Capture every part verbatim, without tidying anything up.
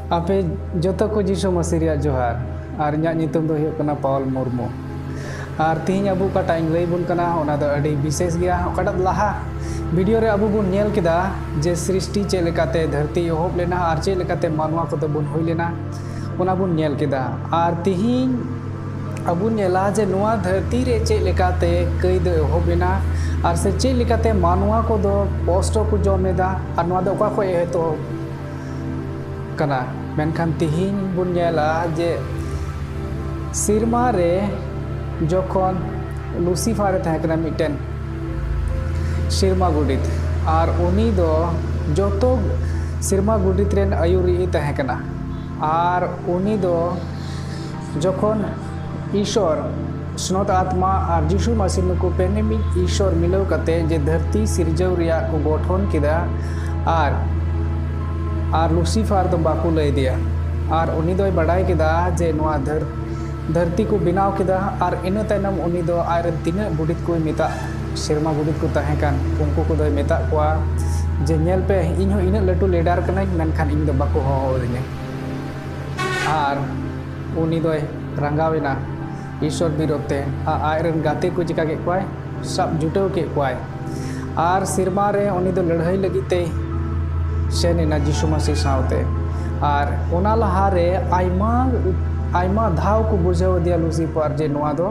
ᱟᱯᱮ ᱡᱚᱛᱚ ᱠᱚ ᱡᱤᱥᱩ ᱢᱟᱹᱥᱤ ᱨᱮᱭᱟᱜ ᱡᱚᱦᱟᱨ᱾ ᱟᱨ ᱤᱧᱟᱹᱜ ᱧᱩᱛᱩᱢ ᱫᱚ ᱦᱩᱭᱩᱜ ᱠᱟᱱᱟ ᱯᱟᱣᱚᱞ ᱢᱩᱨᱢᱩ᱾ ᱟᱨ ᱛᱤᱦᱤᱧ ᱟᱵᱚ ᱚᱠᱟᱴᱟᱜ ᱤᱧ ᱞᱟᱹᱭ ᱵᱚᱱ ᱠᱟᱱᱟ, ᱚᱱᱟ ᱫᱚ ᱟᱹᱰᱤ ᱵᱤᱥᱮᱥ ᱜᱮᱭᱟ᱾ ᱚᱠᱟᱴᱟᱜ ᱞᱟᱦᱟ ᱵᱷᱤᱰᱤᱭᱳ ᱨᱮ ᱟᱵᱚ ᱵᱚᱱ ᱧᱮᱞ ᱠᱮᱫᱟ ᱡᱮ ᱥᱨᱤᱥᱴᱤ ᱪᱮᱫ ᱞᱮᱠᱟᱛᱮ ᱫᱷᱟᱹᱨᱛᱤ ᱮᱦᱚᱵ ᱞᱮᱱᱟ ᱟᱨ ᱪᱮᱫ ᱞᱮᱠᱟᱛᱮ ᱢᱟᱱᱣᱟ ᱠᱚᱫᱚ ᱵᱚᱱ ᱦᱩᱭ ᱞᱮᱱᱟ, ᱚᱱᱟ ᱵᱚᱱ ᱧᱮᱞ ᱠᱮᱫᱟ᱾ ᱟᱨ ᱛᱤᱦᱤᱧ ᱟᱵᱚ ᱧᱮᱞᱟ ᱡᱮ ᱱᱚᱣᱟ ᱫᱷᱟᱹᱨᱛᱤ ᱨᱮ ᱪᱮᱫ ᱞᱮᱠᱟᱛᱮ ᱠᱟᱹᱭ ᱫᱚ ᱮᱦᱚᱵ ᱮᱱᱟ ᱟᱨ ᱥᱮ ᱪᱮᱫ ᱞᱮᱠᱟᱛᱮ ᱢᱟᱱᱣᱟ ᱠᱚᱫᱚ ᱠᱚᱥᱴᱚ ᱠᱚ ᱡᱚᱢ ᱮᱫᱟ ᱟᱨ ᱱᱚᱣᱟ ᱫᱚ ᱚᱠᱟ ᱠᱷᱚᱱ ᱮᱛᱚᱦᱚᱵ ᱠᱟᱱᱟ᱾ ᱢᱮᱱᱠᱷᱟᱱ ᱛᱤᱦᱤᱧ ᱵᱚᱱ ᱧᱮᱞᱟ ᱡᱮ ᱥᱮᱨᱢᱟ ᱨᱮ ᱡᱚᱠᱷᱚᱱ ᱞᱩᱥᱤᱯᱷᱟᱨ ᱮ ᱛᱟᱦᱮᱸ ᱠᱟᱱᱟ ᱢᱤᱫᱴᱮᱱ ᱥᱮᱨᱢᱟ ᱜᱚᱰᱮᱛ, ᱟᱨ ᱩᱱᱤ ᱫᱚ ᱡᱚᱛᱚ ᱥᱮᱨᱢᱟ ᱜᱚᱰᱮᱛ ᱨᱮᱱ ᱟᱹᱭᱩᱨᱤᱡ ᱮ ᱛᱟᱦᱮᱸ ᱠᱟᱱᱟ᱾ ᱟᱨ ᱩᱱᱤ ᱫᱚ ᱡᱚᱠᱷᱚᱱ ᱤᱥᱚᱨ ᱥᱱᱚᱛ ᱟᱛᱢᱟ ᱟᱨ ᱡᱤᱥᱩ ᱢᱟᱹᱥᱤ ᱱᱩᱠᱩ ᱯᱮᱱᱮᱢᱤᱡ ᱤᱥᱚᱨ ᱢᱤᱞᱟᱹᱣ ᱠᱟᱛᱮ ᱡᱮ ᱫᱷᱟᱹᱨᱛᱤ ᱥᱤᱨᱡᱟᱹᱣ ᱨᱮᱭᱟᱜ ᱠᱚ ᱜᱚᱴᱷᱚᱱ ᱠᱮᱫᱟ, ᱟᱨ ᱟᱨ ᱞᱩᱥᱤᱯᱷᱟᱨ ᱫᱚ ᱵᱟᱠᱚ ᱞᱟᱹᱭ ᱫᱮᱭᱟ᱾ ᱟᱨ ᱩᱱᱤ ᱫᱚᱭ ᱵᱟᱰᱟᱭ ᱠᱮᱫᱟ ᱡᱮ ᱱᱚᱣᱟ ᱫᱷᱟᱹᱨ- ᱫᱷᱟᱹᱨᱛᱤ ᱠᱚ ᱵᱮᱱᱟᱣ ᱠᱮᱫᱟ᱾ ᱟᱨ ᱤᱱᱟᱹ ᱛᱟᱭᱱᱚᱢ ᱩᱱᱤ ᱫᱚ ᱟᱡᱨᱮᱱ ᱛᱤᱱᱟᱹᱜ ᱜᱚᱰᱮᱛ ᱠᱚᱭ ᱢᱮᱛᱟᱜ, ᱥᱮᱨᱢᱟ ᱜᱚᱰᱮᱛ ᱠᱚ ᱛᱟᱦᱮᱸ ᱠᱟᱱ, ᱩᱱᱠᱩ ᱠᱚᱫᱚᱭ ᱢᱮᱛᱟᱜ ᱠᱚᱣᱟ ᱡᱮ, "ᱧᱮᱞ ᱯᱮ, ᱤᱧ ᱦᱚᱸ ᱤᱱᱟᱹᱜ ᱞᱟᱹᱴᱩ ᱞᱤᱰᱟᱨ ᱠᱟᱹᱱᱟᱹᱧ, ᱢᱮᱱᱠᱷᱟᱱ ᱤᱧ ᱫᱚ ᱵᱟᱠᱚ ᱦᱚᱦᱚ ᱟᱹᱫᱤᱧᱟ᱾" ᱟᱨ ᱩᱱᱤ ᱫᱚᱭ ᱨᱟᱸᱜᱟᱣ ᱮᱱᱟ ᱤᱥᱚᱨ ᱵᱤᱨᱳᱫᱷ ᱛᱮ᱾ ᱟᱨ ᱟᱡᱨᱮᱱ ᱜᱟᱛᱮ ᱠᱚ ᱪᱤᱠᱟ ᱠᱮᱫ ᱠᱚᱣᱟᱭ? ᱥᱟᱵ ᱡᱩᱴᱟᱹᱣ ᱠᱮᱫ ᱠᱚᱣᱟᱭ᱾ ᱟᱨ ᱥᱮᱨᱢᱟ ᱨᱮ ᱩᱱᱤ ᱫᱚ ᱞᱟᱹᱲᱦᱟᱹᱭ ᱞᱟᱹᱜᱤᱫ ᱛᱮᱭ ᱥᱮᱱ ᱮᱱᱟ ᱡᱤᱥᱩ ᱢᱟᱹᱥᱤ ᱥᱟᱶᱛᱮ᱾ ᱟᱨ ᱚᱱᱟ ᱞᱟᱦᱟᱨᱮ ᱟᱭᱢᱟ, ᱟᱭᱢᱟ ᱫᱷᱟᱣ ᱠᱚ ᱵᱩᱡᱷᱟᱹᱣ ᱟᱫᱮᱭᱟ ᱞᱩᱥᱤᱯᱷᱟᱨ ᱡᱮ ᱱᱚᱣᱟ ᱫᱚ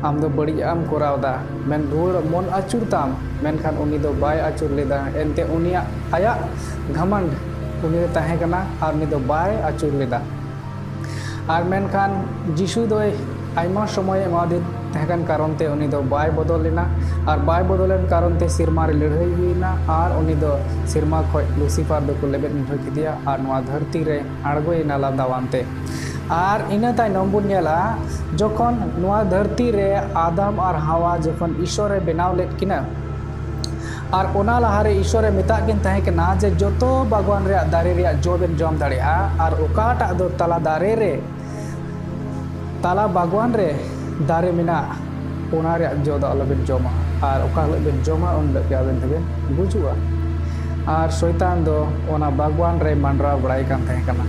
ᱟᱢ ᱫᱚ ᱵᱟᱹᱲᱤᱡᱟᱜ ᱮᱢ ᱠᱚᱨᱟᱣ ᱮᱫᱟ, ᱢᱮᱱ ᱨᱩᱣᱟᱹᱲ ᱢᱚᱱ ᱟᱹᱪᱩᱨ ᱛᱟᱢ᱾ ᱢᱮᱱᱠᱷᱟᱱ ᱩᱱᱤ ᱫᱚ ᱵᱟᱭ ᱟᱹᱪᱩᱨ ᱞᱮᱫᱟ᱾ ᱮᱱᱛᱮ ᱩᱱᱤᱭᱟᱜ, ᱟᱭᱟᱜ ᱜᱷᱟᱢᱟᱱᱰ ᱩᱱᱤ ᱨᱮ ᱛᱟᱦᱮᱸ ᱠᱟᱱᱟ ᱟᱨ ᱩᱱᱤ ᱫᱚ ᱵᱟᱭ ᱟᱹᱪᱩᱨ ᱞᱮᱫᱟ᱾ ᱟᱨ ᱢᱮᱱᱠᱷᱟᱱ ᱡᱤᱥᱩ ᱫᱚᱭ ᱟᱭᱢᱟ ᱥᱚᱢᱚᱭ ᱮᱢᱟᱫᱮ ᱛᱟᱦᱮᱸ ᱠᱟᱱ ᱠᱟᱨᱚᱱ ᱛᱮ ᱩᱱᱤ ᱫᱚ ᱵᱟᱭ ᱵᱚᱫᱚᱞ ᱞᱮᱱᱟ᱾ ᱟᱨ ᱵᱟᱭ ᱵᱚᱫᱚᱞ ᱞᱮᱱ ᱠᱟᱨᱚᱱ ᱛᱮ ᱥᱮᱨᱢᱟ ᱨᱮ ᱞᱟᱹᱲᱦᱟᱹᱭ ᱦᱩᱭ ᱮᱱᱟ ᱟᱨ ᱩᱱᱤ ᱫᱚ ᱥᱮᱨᱢᱟ ᱠᱷᱚᱱ ᱞᱩᱥᱤᱯᱷᱟᱨ ᱫᱚᱠᱚ ᱞᱮᱵᱮᱫ ᱢᱩᱴᱷᱟᱹ ᱠᱮᱫᱮᱭᱟ ᱟᱨ ᱱᱚᱣᱟ ᱫᱷᱟᱹᱨᱛᱤ ᱨᱮ ᱟᱬᱜᱚᱭᱮᱱᱟ ᱞᱟᱸᱫᱟᱣᱟᱱ ᱛᱮ᱾ ᱟᱨ ᱤᱱᱟᱹ ᱛᱟᱭᱱᱚᱢ ᱵᱚᱱ ᱧᱮᱞᱟ, ᱡᱚᱠᱷᱚᱱ ᱱᱚᱣᱟ ᱫᱷᱟᱹᱨᱛᱤ ᱨᱮ ᱟᱫᱟᱢ ᱟᱨ ᱦᱟᱣᱟ ᱡᱚᱠᱷᱚᱱ ᱤᱥᱚᱨᱮ ᱵᱮᱱᱟᱣ ᱞᱮᱫ ᱠᱤᱱᱟ, ᱟᱨ ᱚᱱᱟ ᱞᱟᱦᱟᱨᱮ ᱤᱥᱚᱨᱮ ᱢᱮᱛᱟᱜ ᱠᱤᱱ ᱛᱟᱦᱮᱸ ᱠᱟᱱᱟ ᱡᱮ ᱡᱚᱛᱚ ᱵᱟᱜᱣᱟᱱ ᱨᱮᱭᱟᱜ ᱫᱟᱨᱮ ᱨᱮᱭᱟᱜ ᱡᱚ ᱵᱮᱱ ᱡᱚᱢ ᱫᱟᱲᱮᱭᱟᱜᱼᱟ, ᱟᱨ ᱚᱠᱟᱴᱟᱜ ᱫᱚ ᱛᱟᱞᱟ ᱫᱟᱨᱮ ᱨᱮ, ᱛᱟᱞᱟ ᱵᱟᱜᱣᱟᱱ ᱨᱮ ᱫᱟᱨᱮ ᱢᱮᱱᱟᱜ, ᱚᱱᱟ ᱨᱮᱭᱟᱜ ᱡᱚ ᱫᱚ ᱟᱞᱚᱵᱮᱱ ᱡᱚᱢᱟ, ᱟᱨ ᱚᱠᱟ ᱦᱤᱞᱳᱜ ᱵᱮᱱ ᱡᱚᱢᱟ, ᱩᱱ ᱦᱤᱞᱳᱜ ᱜᱮ ᱟᱵᱮᱱ ᱫᱚᱵᱮᱱ ᱜᱩᱡᱩᱜᱼᱟ᱾ ᱟᱨ ᱥᱚᱭᱛᱟᱱ ᱫᱚ ᱚᱱᱟ ᱵᱟᱜᱽᱣᱟᱱ ᱨᱮ ᱢᱟᱸᱰᱨᱟᱣ ᱵᱟᱲᱟᱭ ᱠᱟᱱ ᱛᱟᱦᱮᱸ ᱠᱟᱱᱟ᱾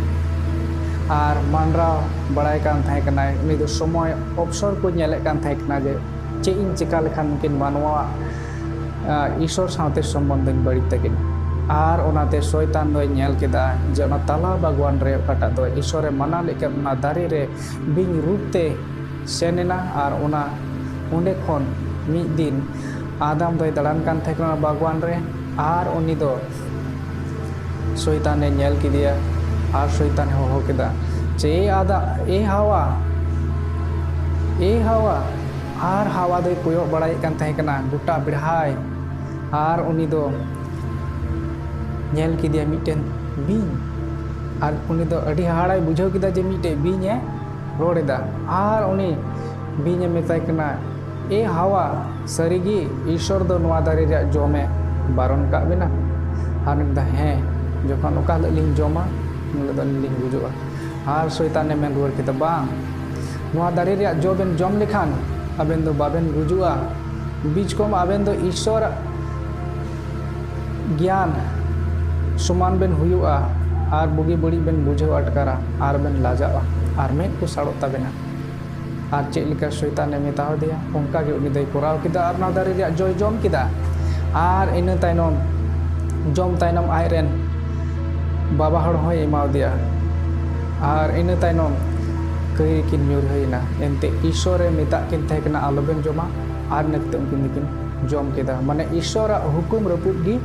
ᱟᱨ ᱢᱟᱸᱰᱨᱟᱣ ᱵᱟᱲᱟᱭ ᱠᱟᱱ ᱛᱟᱦᱮᱸ ᱠᱟᱱᱟᱭ᱾ ᱩᱱᱤ ᱫᱚ ᱥᱚᱢᱚᱭ ᱚᱯᱥᱚᱨ ᱠᱚ ᱧᱮᱞᱮᱫ ᱠᱟᱱ ᱛᱟᱦᱮᱸ ᱠᱟᱱᱟ ᱡᱮ ᱪᱮᱫ ᱤᱧ ᱪᱮᱠᱟ ᱞᱮᱠᱷᱟᱱ ᱱᱩᱠᱤᱱ ᱢᱟᱱᱣᱟᱣᱟᱜ, ᱟ, ᱤᱥᱚᱨ ᱥᱟᱶᱛᱮ ᱥᱚᱢᱵᱚᱱᱫᱷᱚᱧ ᱵᱟᱹᱲᱤᱡ ᱛᱟᱹᱠᱤᱱᱟ᱾ ᱟᱨ ᱚᱱᱟᱛᱮ ᱥᱚᱭᱛᱟᱱ ᱫᱚᱭ ᱧᱮᱞ ᱠᱮᱫᱟ ᱡᱮ ᱚᱱᱟ ᱛᱟᱞᱟ ᱵᱟᱜᱽᱣᱟᱱ ᱨᱮ ᱚᱠᱟᱴᱟᱜ ᱫᱚ ᱤᱥᱚᱨᱮ ᱢᱟᱱᱟ ᱞᱮᱫ ᱠᱟᱱ ᱚᱱᱟ ᱫᱟᱨᱮ ᱨᱮ ᱵᱤᱧ ᱨᱩᱯ ᱛᱮ ᱥᱮᱱ ᱮᱱᱟ᱾ ᱟᱨ ᱚᱱᱟ, ᱚᱸᱰᱮ ᱠᱷᱚᱱ ᱢᱤᱫ ᱫᱤᱱ ᱟᱫᱟᱢ ᱫᱚᱭ ᱫᱟᱬᱟᱱ ᱠᱟᱱ ᱛᱟᱦᱮᱸ ᱠᱟᱱᱟ ᱵᱟᱜᱽᱣᱟᱱ ᱨᱮ᱾ ᱟᱨ ᱩᱱᱤ ᱫᱚ ᱥᱚᱭᱛᱟᱱᱮ ᱧᱮᱞ ᱠᱮᱫᱮᱭᱟ᱾ ᱟᱨ ᱥᱚᱭᱛᱟᱱᱮ ᱦᱚᱦᱚ ᱠᱮᱫᱟ ᱡᱮ, "ᱮ ᱟᱫᱟ-, ᱮ ᱦᱟᱣᱟ, ᱮ ᱦᱟᱣᱟ!" ᱟᱨ ᱦᱟᱣᱟ ᱫᱚᱭ ᱠᱚᱭᱚᱜ ᱵᱟᱲᱟᱭᱮᱫ ᱠᱟᱱ ᱛᱟᱦᱮᱸ ᱠᱟᱱᱟ ᱜᱚᱴᱟ ᱵᱮᱲᱦᱟᱭ᱾ ᱟᱨ ᱩᱱᱤ ᱫᱚ ᱧᱮᱞ ᱠᱮᱫᱮᱭᱟ ᱢᱤᱫᱴᱮᱱ ᱵᱤᱧ᱾ ᱟᱨ ᱩᱱᱤ ᱫᱚ ᱟᱹᱰᱤ ᱦᱟᱦᱟᱲᱟᱭ ᱵᱩᱡᱷᱟᱹᱣ ᱠᱮᱫᱟ ᱡᱮ ᱢᱤᱫᱴᱮᱱ ᱵᱤᱧᱮ ᱨᱚᱲ ᱮᱫᱟ᱾ ᱟᱨ ᱩᱱᱤ ᱵᱤᱧᱮ ᱢᱮᱛᱟᱭ ᱠᱟᱱᱟ, "ᱮ ᱦᱟᱣᱟ, ᱥᱟᱹᱨᱤᱜᱮ ᱤᱥᱚᱨ ᱫᱚ ᱱᱚᱣᱟ ᱫᱟᱨᱮ ᱨᱮᱭᱟᱜ ᱡᱚᱢᱮ ᱵᱟᱨᱚᱱ ᱠᱟᱜ ᱵᱮᱱᱟ?" ᱟᱨ ᱩᱱᱤ ᱢᱮᱱᱫᱟ, "ᱦᱮᱸ, ᱡᱚᱠᱷᱚᱱ ᱚᱠᱟ ᱦᱤᱞᱳᱜ ᱞᱤᱧ ᱡᱚᱢᱟ, ᱩᱱ ᱦᱤᱞᱳᱜ ᱫᱚ ᱟᱹᱞᱤᱧ ᱞᱤᱧ ᱜᱩᱡᱩᱜᱼᱟ᱾" ᱟᱨ ᱥᱚᱭᱛᱟᱱᱮ ᱢᱮᱱ ᱨᱩᱣᱟᱹᱲ ᱠᱮᱫᱟ, "ᱵᱟᱝ, ᱱᱚᱣᱟ ᱫᱟᱨᱮ ᱨᱮᱭᱟᱜ ᱡᱚ ᱵᱮᱱ ᱡᱚᱢ ᱞᱮᱠᱷᱟᱱ ᱟᱵᱮᱱ ᱫᱚ ᱵᱟᱵᱮᱱ ᱜᱩᱡᱩᱜᱼᱟ, ᱵᱤᱪᱠᱚᱢ ᱟᱵᱮᱱ ᱫᱚ ᱤᱥᱚᱨᱟᱜ ᱜᱮᱭᱟᱱ ᱥᱚᱢᱟᱱ ᱵᱮᱱ ᱦᱩᱭᱩᱜᱼᱟ, ᱟᱨ ᱵᱩᱜᱤ ᱵᱟᱹᱲᱤᱡ ᱵᱮᱱ ᱵᱩᱡᱷᱟᱹᱣ ᱟᱴᱠᱟᱨᱟ, ᱟᱨ ᱵᱮᱱ ᱞᱟᱡᱟᱜᱼᱟ, ᱟᱨ ᱢᱮᱫ ᱠᱚ ᱥᱟᱲᱚᱜ ᱛᱟᱵᱮᱱᱟ᱾" ᱟᱨ ᱪᱮᱫ ᱞᱮᱠᱟ ᱥᱚᱭᱛᱟᱱᱮ ᱢᱮᱛᱟᱣ ᱫᱮᱭᱟ, ᱚᱱᱠᱟ ᱜᱮ ᱩᱱᱤ ᱫᱚᱭ ᱠᱚᱨᱟᱣ ᱠᱮᱫᱟ ᱟᱨ ᱚᱱᱟ ᱫᱟᱨᱮ ᱨᱮᱭᱟᱜ ᱡᱚᱭ ᱡᱚᱢ ᱠᱮᱫᱟ᱾ ᱟᱨ ᱤᱱᱟᱹ ᱛᱟᱭᱱᱚᱢ, ᱡᱚᱢ ᱛᱟᱭᱱᱚᱢ ᱟᱡ ᱨᱮᱱ ᱵᱟᱵᱟ ᱦᱚᱲ ᱦᱚᱸᱭ ᱮᱢᱟᱣ ᱫᱮᱭᱟ᱾ ᱟᱨ ᱤᱱᱟᱹ ᱛᱟᱭᱱᱚᱢ ᱠᱟᱹᱭ ᱨᱮᱠᱤᱱ ᱧᱩᱨᱦᱟᱹᱭᱮᱱᱟ᱾ ᱮᱱᱛᱮ ᱤᱥᱚᱨᱮ ᱢᱮᱛᱟᱜ ᱠᱤᱱ ᱛᱟᱦᱮᱸ ᱠᱟᱱᱟ, "ᱟᱞᱚᱵᱮᱱ ᱡᱚᱢᱟ", ᱟᱨ ᱤᱱᱟᱹ ᱠᱟᱛᱮ ᱩᱱᱠᱤᱱ ᱫᱚᱠᱤᱱ ᱡᱚᱢ ᱠᱮᱫᱟ᱾ ᱢᱟᱱᱮ ᱤᱥᱚᱨᱟᱜ ᱦᱩᱠᱩᱢ ᱨᱟᱹᱯᱩᱫ ᱜᱮ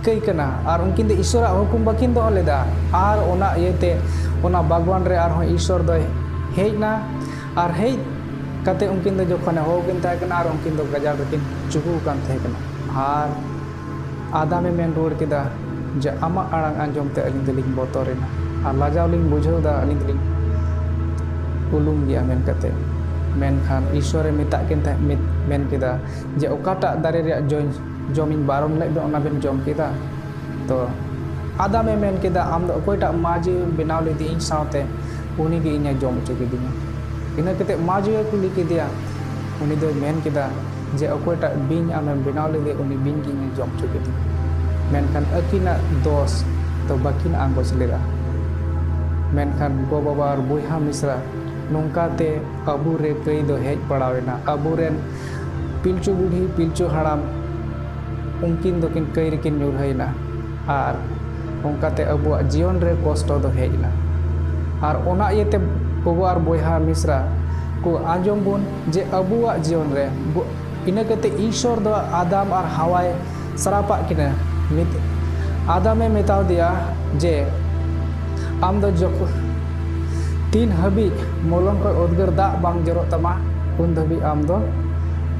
ᱠᱟᱹᱭ ᱠᱟᱱᱟ᱾ ᱟᱨ ᱩᱱᱠᱤᱱ ᱫᱚ ᱤᱥᱚᱨᱟᱜ ᱦᱩᱠᱩᱢ ᱵᱟᱹᱠᱤᱱ ᱫᱚᱦᱚ ᱞᱮᱫᱟ᱾ ᱟᱨ ᱚᱱᱟ ᱤᱭᱟᱹᱛᱮ ᱚᱱᱟ ᱵᱟᱜᱽᱣᱟᱱ ᱨᱮ ᱟᱨᱦᱚᱸ ᱤᱥᱚᱨ ᱫᱚᱭ ᱦᱮᱡ ᱮᱱᱟ᱾ ᱟᱨ ᱦᱮᱡ ᱠᱟᱛᱮ ᱩᱱᱠᱤᱱ ᱫᱚ ᱡᱚᱠᱷᱚᱱᱮ ᱦᱚᱦᱚ ᱠᱤᱱ ᱛᱟᱦᱮᱸ ᱠᱟᱱᱟ, ᱟᱨ ᱩᱱᱠᱤᱱ ᱫᱚ ᱜᱟᱡᱟᱲ ᱨᱮᱠᱤᱱ ᱪᱩᱠᱩ ᱟᱠᱟᱱ ᱛᱟᱦᱮᱸ ᱠᱟᱱᱟ᱾ ᱟᱨ ᱟᱫᱟᱢᱮ ᱢᱮᱱ ᱨᱩᱣᱟᱹᱲ ᱠᱮᱫᱟ ᱡᱮ, "ᱟᱢᱟᱜ ᱟᱲᱟᱝ ᱟᱸᱡᱚᱢ ᱛᱮ ᱟᱹᱞᱤᱧ ᱫᱚᱞᱤᱧ ᱵᱚᱛᱚᱨ ᱮᱱᱟ ᱟᱨ ᱞᱟᱡᱟᱣ ᱞᱤᱧ ᱵᱩᱡᱷᱟᱹᱣ ᱮᱫᱟ, ᱟᱹᱞᱤᱧ ᱫᱚᱞᱤᱧ ᱩᱞᱩᱢ ᱜᱮᱭᱟ" ᱢᱮᱱ ᱠᱟᱛᱮ᱾ ᱢᱮᱱᱠᱷᱟᱱ ᱤᱥᱚᱨᱮ ᱢᱮᱛᱟᱜ ᱠᱤᱱ ᱛᱟᱦᱮᱸ, ᱢᱮ-, ᱢᱮᱱ ᱠᱮᱫᱟ ᱡᱮ, "ᱚᱠᱟᱴᱟᱜ ᱫᱟᱨᱮ ᱨᱮᱭᱟᱜ ᱡᱚᱧ, ᱡᱚᱢᱤᱧ ᱵᱟᱨᱚᱱ ᱞᱮᱫ ᱵᱮᱱ, ᱚᱱᱟ ᱵᱮᱱ ᱡᱚᱢ ᱠᱮᱫᱟ?" ᱛᱚ ᱟᱫᱟᱢᱮ ᱢᱮᱱ ᱠᱮᱫᱟ, "ᱟᱢ ᱫᱚ ᱚᱠᱚᱭᱴᱟᱜ ᱢᱟᱹᱡᱷᱤ ᱵᱮᱱᱟᱣ ᱞᱮᱫᱮ ᱤᱧ ᱥᱟᱶᱛᱮ, ᱩᱱᱤ ᱜᱮ ᱤᱧᱮ ᱡᱚᱢ ᱦᱚᱪᱚ ᱠᱤᱫᱤᱧᱟ᱾" ᱤᱱᱟᱹ ᱠᱟᱛᱮ ᱢᱟᱹᱡᱷᱤᱭᱮ ᱠᱩᱞᱤ ᱠᱮᱫᱮᱭᱟ᱾ ᱩᱱᱤ ᱫᱚᱭ ᱢᱮᱱ ᱠᱮᱫᱟ ᱡᱮ, "ᱚᱠᱚᱭᱴᱟᱜ ᱵᱤᱧ ᱟᱢᱮᱢ ᱵᱮᱱᱟᱣ ᱞᱮᱫᱮ, ᱩᱱᱤ ᱵᱤᱧ ᱜᱮ ᱤᱧᱮ ᱡᱚᱢ ᱦᱚᱪᱚ ᱠᱤᱫᱤᱧᱟ᱾" ᱢᱮᱱᱠᱷᱟᱱ ᱟᱹᱠᱤᱱᱟᱜ ᱫᱚᱥ ᱫᱚ ᱵᱟᱹᱠᱤᱱ ᱟᱸᱜᱚᱪ ᱞᱮᱫᱟ᱾ ᱢᱮᱱᱠᱷᱟᱱ ᱜᱚ-ᱵᱟᱵᱟ ᱟᱨ ᱵᱚᱭᱦᱟ ᱢᱤᱥᱨᱟ ᱱᱚᱝᱠᱟ ᱛᱮ ᱟᱵᱚ ᱨᱮ ᱠᱟᱹᱭ ᱫᱚ ᱦᱮᱡ ᱯᱟᱲᱟᱣ ᱮᱱᱟ᱾ ᱟᱵᱚᱨᱮᱱ ᱯᱤᱞᱪᱩ ᱵᱩᱰᱷᱤ, ᱯᱤᱞᱪᱩ ᱦᱟᱲᱟᱢ, ᱩᱱᱠᱤᱱ ᱫᱚᱠᱤᱱ ᱠᱟᱹᱭ ᱨᱮᱠᱤᱱ ᱧᱩᱨᱦᱟᱹᱭᱮᱱᱟ᱾ ᱟᱨ ᱚᱱᱠᱟᱛᱮ ᱟᱵᱚᱣᱟᱜ ᱡᱤᱭᱚᱱ ᱨᱮ ᱠᱚᱥᱴᱚ ᱫᱚ ᱦᱮᱡ ᱮᱱᱟ᱾ ᱟᱨ ᱚᱱᱟ ᱤᱭᱟᱹᱛᱮ ᱜᱚᱜᱚ ᱟᱨ ᱵᱚᱭᱦᱟ ᱢᱤᱥᱨᱟ ᱠᱚ ᱟᱸᱡᱚᱢ ᱵᱚᱱ ᱡᱮ ᱟᱵᱚᱣᱟᱜ ᱡᱤᱭᱚᱱ ᱨᱮ ᱵᱚ-, ᱤᱱᱟᱹ ᱠᱟᱛᱮ ᱤᱥᱚᱨ ᱫᱚ ᱟᱫᱟᱢ ᱟᱨ ᱦᱟᱣᱟᱭ ᱥᱟᱨᱟᱯᱟᱜ ᱠᱤᱱᱟᱹ᱾ ᱢᱮᱛ-, ᱟᱫᱟᱢᱮ ᱢᱮᱛᱟᱣ ᱫᱮᱭᱟ ᱡᱮ ᱟᱢ ᱫᱚ ᱡᱚᱠᱷᱚᱱ, ᱛᱤᱱ ᱦᱟᱹᱵᱤᱡ ᱢᱚᱞᱚᱝ ᱠᱷᱚᱱ ᱩᱫᱽᱜᱟᱹᱨ ᱫᱟᱜ ᱵᱟᱝ ᱡᱚᱨᱚᱜ ᱛᱟᱢᱟ, ᱩᱱ ᱫᱷᱟᱹᱵᱤᱡ ᱟᱢ ᱫᱚ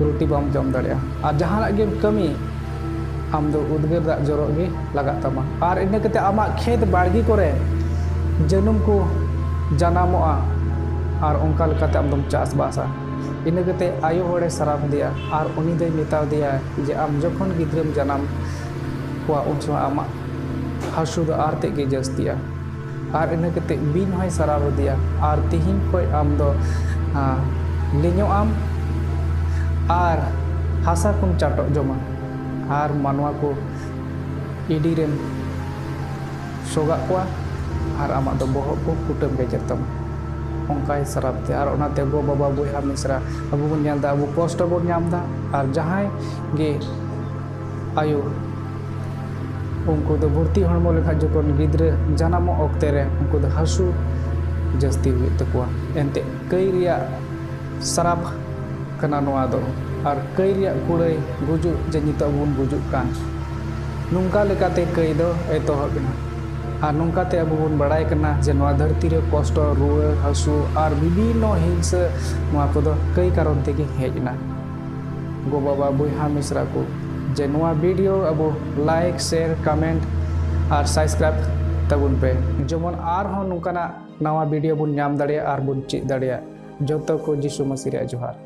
ᱨᱩᱴᱤ ᱵᱟᱢ ᱡᱚᱢ ᱫᱟᱲᱮᱭᱟᱜᱼᱟ᱾ ᱟᱨ ᱡᱟᱦᱟᱱᱟᱜ ᱜᱮᱢ ᱠᱟᱹᱢᱤ, ᱟᱢ ᱫᱚ ᱩᱫᱽᱜᱟᱹᱨ ᱫᱟᱜ ᱡᱚᱨᱚᱜ ᱜᱮ ᱞᱟᱜᱟᱜ ᱛᱟᱢᱟ᱾ ᱟᱨ ᱤᱱᱟᱹ ᱠᱟᱛᱮ ᱟᱢᱟᱜ ᱠᱷᱮᱛ ᱵᱟᱲᱜᱮ ᱠᱚᱨᱮ ᱡᱟᱹᱱᱩᱢ ᱠᱚ ᱡᱟᱱᱟᱢᱚᱜᱼᱟ, ᱟᱨ ᱚᱱᱠᱟ ᱞᱮᱠᱟᱛᱮ ᱟᱢ ᱫᱚᱢ ᱪᱟᱥᱵᱟᱥᱟ᱾ ᱤᱱᱟᱹ ᱠᱟᱛᱮ ᱟᱭᱳ ᱦᱚᱲᱮ ᱥᱟᱨᱟᱯ ᱫᱮᱭᱟ, ᱟᱨ ᱩᱱᱤ ᱫᱚᱭ ᱢᱮᱛᱟᱣ ᱫᱮᱭᱟ ᱡᱮ ᱟᱢ ᱡᱚᱠᱷᱚᱱ ᱜᱤᱫᱽᱨᱟᱹᱢ ᱡᱟᱱᱟᱢ ᱠᱚᱣᱟ, ᱩᱱ ᱥᱚᱢᱚᱭ ᱟᱢᱟᱜ ᱦᱟᱹᱥᱩ ᱫᱚ ᱟᱨ ᱛᱮᱫ ᱜᱮ ᱡᱟᱹᱥᱛᱤᱜᱼᱟ᱾ ᱟᱨ ᱤᱱᱟᱹ ᱠᱟᱛᱮ ᱵᱤᱧ ᱦᱚᱸᱭ ᱥᱟᱨᱟᱯ ᱟᱫᱮᱭᱟ, ᱟᱨ ᱛᱤᱦᱤᱧ ᱠᱷᱚᱱ ᱟᱢ ᱫᱚ, ᱟᱸ, ᱞᱮᱧᱚᱜ ᱟᱢ ᱟᱨ ᱦᱟᱥᱟ ᱠᱚᱢ ᱪᱟᱴᱚᱜ ᱡᱚᱢᱟ, ᱟᱨ ᱢᱟᱱᱣᱟ ᱠᱚ ᱤᱰᱤ ᱨᱮᱢ ᱥᱚᱜᱟᱜ ᱠᱚᱣᱟ, ᱟᱨ ᱟᱢᱟᱜ ᱫᱚ ᱵᱚᱦᱚᱜ ᱠᱚ ᱠᱩᱴᱟᱹᱢ ᱜᱮᱡᱮᱨ ᱛᱟᱢᱟ᱾ ᱚᱱᱠᱟᱭ ᱥᱟᱨᱟᱯ ᱛᱮ, ᱟᱨ ᱚᱱᱟᱛᱮ ᱜᱚ, ᱵᱟᱵᱟ, ᱵᱚᱭᱦᱟ, ᱢᱤᱥᱨᱟ, ᱟᱵᱚ ᱵᱚᱱ ᱧᱮᱞ ᱮᱫᱟ, ᱟᱵᱚ ᱠᱚᱥᱴᱚ ᱵᱚᱱ ᱧᱟᱢ ᱮᱫᱟ, ᱟᱨ ᱡᱟᱦᱟᱸᱭ ᱜᱮ ᱟᱭᱳ, ᱩᱱᱠᱩ ᱫᱚ ᱵᱷᱚᱨᱛᱤ ᱦᱚᱲᱢᱚ ᱞᱮᱠᱷᱟᱱ ᱡᱚᱠᱷᱚᱱ ᱜᱤᱫᱽᱨᱟᱹ ᱡᱟᱱᱟᱢᱚᱜ ᱚᱠᱛᱮ ᱨᱮ ᱩᱱᱠᱩ ᱫᱚ ᱦᱟᱹᱥᱩ ᱡᱟᱹᱥᱛᱤ ᱦᱩᱭᱩᱜ ᱛᱟᱠᱚᱣᱟ᱾ ᱮᱱᱛᱮ ᱠᱟᱹᱭ ᱨᱮᱭᱟᱜ ᱥᱟᱨᱟᱯ ᱠᱟᱱᱟ ᱱᱚᱣᱟ ᱫᱚ᱾ ᱟᱨ ᱠᱟᱹᱭ ᱨᱮᱭᱟᱜ ᱠᱩᱲᱟᱹᱭ ᱜᱩᱡᱩᱜ, ᱡᱮ ᱱᱤᱛᱚᱜ ᱵᱚᱱ ᱜᱩᱡᱩᱜ ᱠᱟᱱ, ᱱᱚᱝᱠᱟ ᱞᱮᱠᱟᱛᱮ ᱠᱟᱹᱭ ᱫᱚ ᱮᱛᱚᱦᱚᱵ ᱮᱱᱟ᱾ ᱟᱨ ᱱᱚᱝᱠᱟᱛᱮ ᱟᱵᱚ ᱵᱚᱱ ᱵᱟᱲᱟᱭ ᱠᱟᱱᱟ ᱡᱮ ᱱᱚᱣᱟ ᱫᱷᱟᱹᱨᱛᱤ ᱨᱮ ᱠᱚᱥᱴᱚ, ᱨᱩᱣᱟᱹ, ᱦᱟᱹᱥᱩ ᱟᱨ ᱵᱤᱵᱷᱤᱱᱱᱚ ᱦᱤᱝᱥᱟᱹ, ᱱᱚᱣᱟ ᱠᱚᱫᱚ ᱠᱟᱹᱭ ᱠᱟᱨᱚᱱ ᱛᱮᱜᱮ ᱦᱮᱡ ᱮᱱᱟ᱾ ᱜᱚ, ᱵᱟᱵᱟ, ᱵᱚᱭᱦᱟ, ᱢᱤᱥᱨᱟ ᱠᱚ, ᱡᱮ ᱱᱚᱣᱟ video ᱟᱵᱚ like, share, comment ᱟᱨ subscribe ᱛᱟᱵᱚᱱ ᱯᱮ, ᱡᱮᱢᱚᱱ ᱟᱨᱦᱚᱸ ᱱᱚᱝᱠᱟᱱᱟᱜ ᱱᱟᱣᱟ video ᱵᱚᱱ ᱧᱟᱢ ᱫᱟᱲᱮᱭᱟᱜ ᱟᱨ ᱵᱚᱱ ᱪᱮᱫ ᱫᱟᱲᱮᱭᱟᱜ᱾ ᱡᱚᱛᱚ ᱠᱚ ᱡᱤᱥᱩ ᱢᱟᱹᱥᱤ ᱨᱮᱭᱟᱜ ᱡᱚᱦᱟᱨ᱾